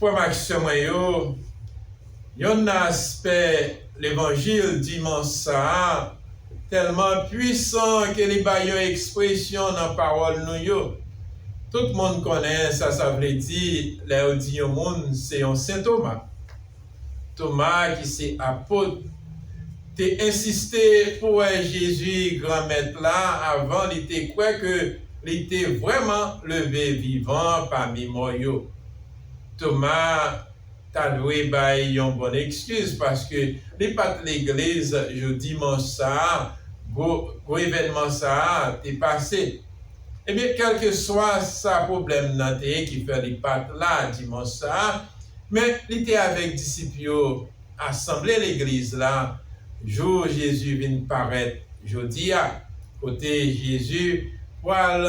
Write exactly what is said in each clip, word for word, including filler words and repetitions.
Frè m ak sè mwen yo, yonn nan aspè levanjil dimanch sa a tèlman pwisan ke li bay yon ekspresyon nan pawòl nou yo. Tout moun konnen sa sa vle di lè yo di yon moun se yon Sen Toma. Toma, ki se apot, te ensiste pou wè Jezi, Granmèt la, avan li te kwè ke li te vrèman leve vivan pami mò yo. Toma ta dwe bay yon bon ekskiz, paske li pa t legliz jou dimanch sa a, gwo, gwo evènman sa a te pase. Ebyen, kèlkeswa sa pwoblèm nan te ye ki fè li pa t la dimanch sa a, men li te avèk disip yo, asanble legliz la, jou Jezi vin parèt jodi a, kote Jezi pral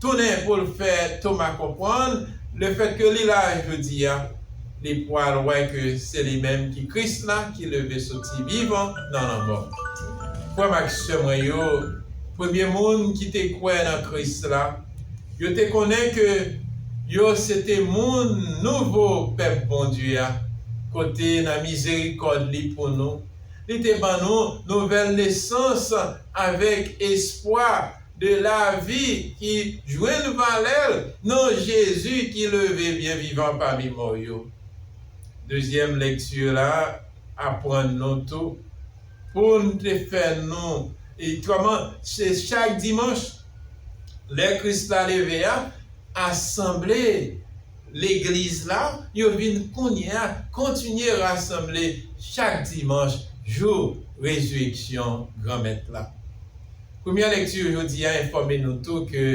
tounen pou l fè Toma konprann, lefètke li la jodi a, li pral wè ke se li menm ki Kris la, ki leve soti vivan nan lanmò. Frè m ak sè mwen yo, premye moun ki te kwè nan Kris la, yo te konnen ke yo se te moun nouvo pèp Bondye a, kote nan mizerikòd li pou nou, li te ban nou nouvèl nesans avèk espwa de lavi ki jwenn valè l nan Jezi ki leve byen vivan pami mò yo. Dezyèm lekti la aprann nou tou pou n te fè nou, e kòman se chak dimanch, lè Kris la leve a, asanble legliz la, yo vin kounye a kontinye rasanble chak dimanch, jou rezireksyon Granmèt la. Premyè lekti jodi a enfòme nou tou ke,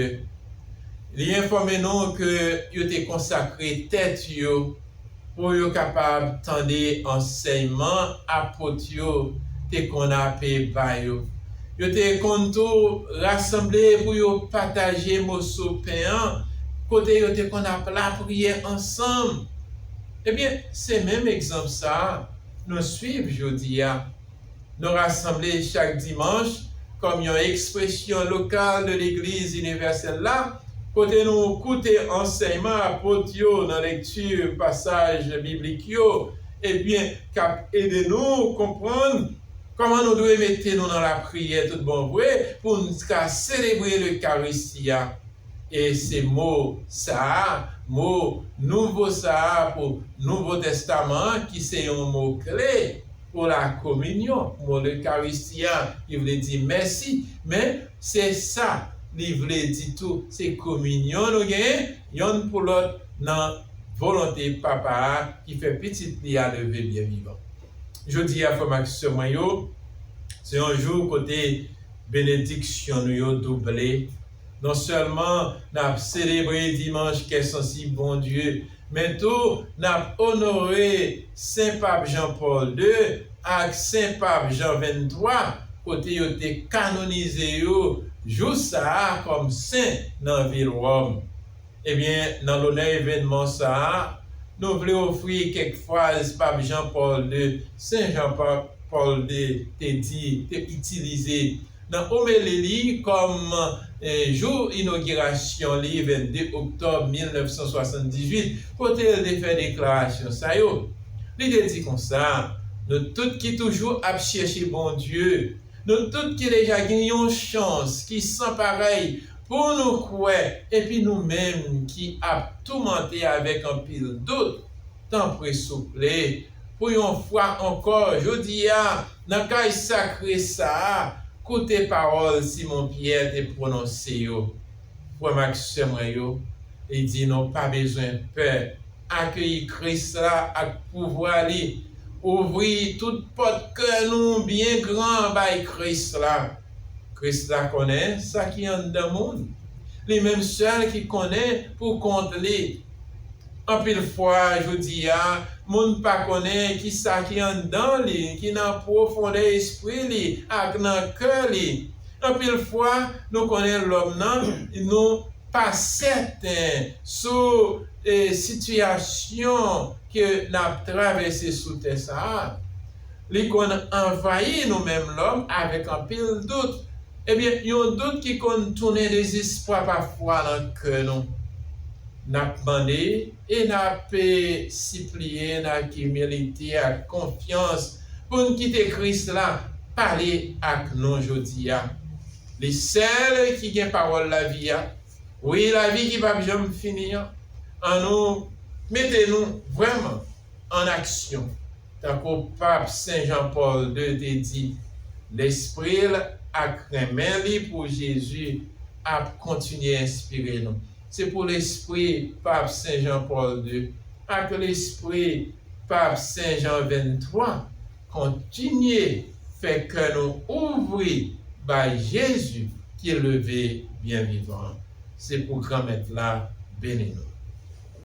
li enfòme nou ke yo te konsakre tèt yo pou yo kapab tande ansèyman apot yo te konn ape ba yo. Yo te konn tou rasanble pou yo pataje moso pen an, kote yo te konn ap lapriyè ansanm. Ebyen, se menm egzanp sa a nou swiv jodi a. Nou rasanble chak dimanch kòm yon ekspresyon lokal de Legliz inivèsèl la, kote nou koute ansèyman apot yo nan lekti pasaj biblik yo, ebyen, k ap ede nou konprann kòman nou dwe mete nou nan lapriyè tout bon vre pou n ka selebre Lekaristi a. E se mo sa a, mo nouvo sa a pou Nouvo Testaman an, ki se yon mo kle pou lakominyon, mo Lekaristi a, ki vle di mèsi, men se sa li vle di tou, se kominyon nou genyen yonn pou lòt nan volonte Papa a ki fè Pitit li a leve byen vivan. Jodi a, frè m ak sè mwen yo, se yon jou kote benediksyon nou yo double. Non sèlman n ap selebre dimanch kè sansib Bondye, men tou n ap onore Sen Pap Jan Pòl de ak Sen Pap Jan venntwa, kote yo te kanonize yo jou sa a kòm sen nan vil Wòm. Ebyen, nan lonè evènman sa a, nou vle ofri kèk fraz Pap Jan Pòl de, Sen Jan Pòl de te di, te itilize nan omeli li kòm, eh, jou inogirasyon li, vennde oktòb mil nèf san swasanndizuit, kote l te fè deklarasyon sa yo. Li te di konsa, nou tout ki toujou ap chèche Bondye, nou tout ki deja gen yon chans ki san parèy pou nou kwè, epi nou menm ki ap toumante avèk anpil dout, tanpri souple, pou yon fwa ankò, jodi a, nan kay sakre sa a, koute pawòl Simon Pyè te pwononse yo. Frè m ak sè mwen yo, li di nou pa bezwen pè. Akeyi Kris la ak pouvwa li. Ouvri tout pòt kè nou byen gran bay Kris la. Kris la konnen sa ki anndan moun. Li menm sèl ki konnen pou kont li. Anpil fwa, jodi a, moun pa konnen ki sa ki anndan li, ki nan pwofondè espri li ak nan kè li. Anpil fwa, nou konnen lòm nan, nou pa sèten sou, eh, sitiyasyon ke n ap travèse sou tè sa a. Li konn anvayi nou menm lòm avèk anpil dout. Ebyen, yon dout ki konn tounen dezespwa pafwa nan kè nou. N ap mande e n ap, eh, sipliye n ak imilite, ak konfyans, pou n kite Kris la pale ak nou jodi a. Li sèl ki gen pawòl lavi a. Wi, lavi ki p ap janm fini an. Annou mete nou vrèman an aksyon. Tankou Pap Sen Jan Pòl de te di, Lespri l ak renmen li pou Jezi ap kontinye enspire nou. Se pou Lespri Pap Sen Jan Pòl de ak Lespri Pap Sen Jan venntwa kontinye fè kè nou ouvri bay Jezi ki leve byen vivan. Se pou Granmèt la beni nou.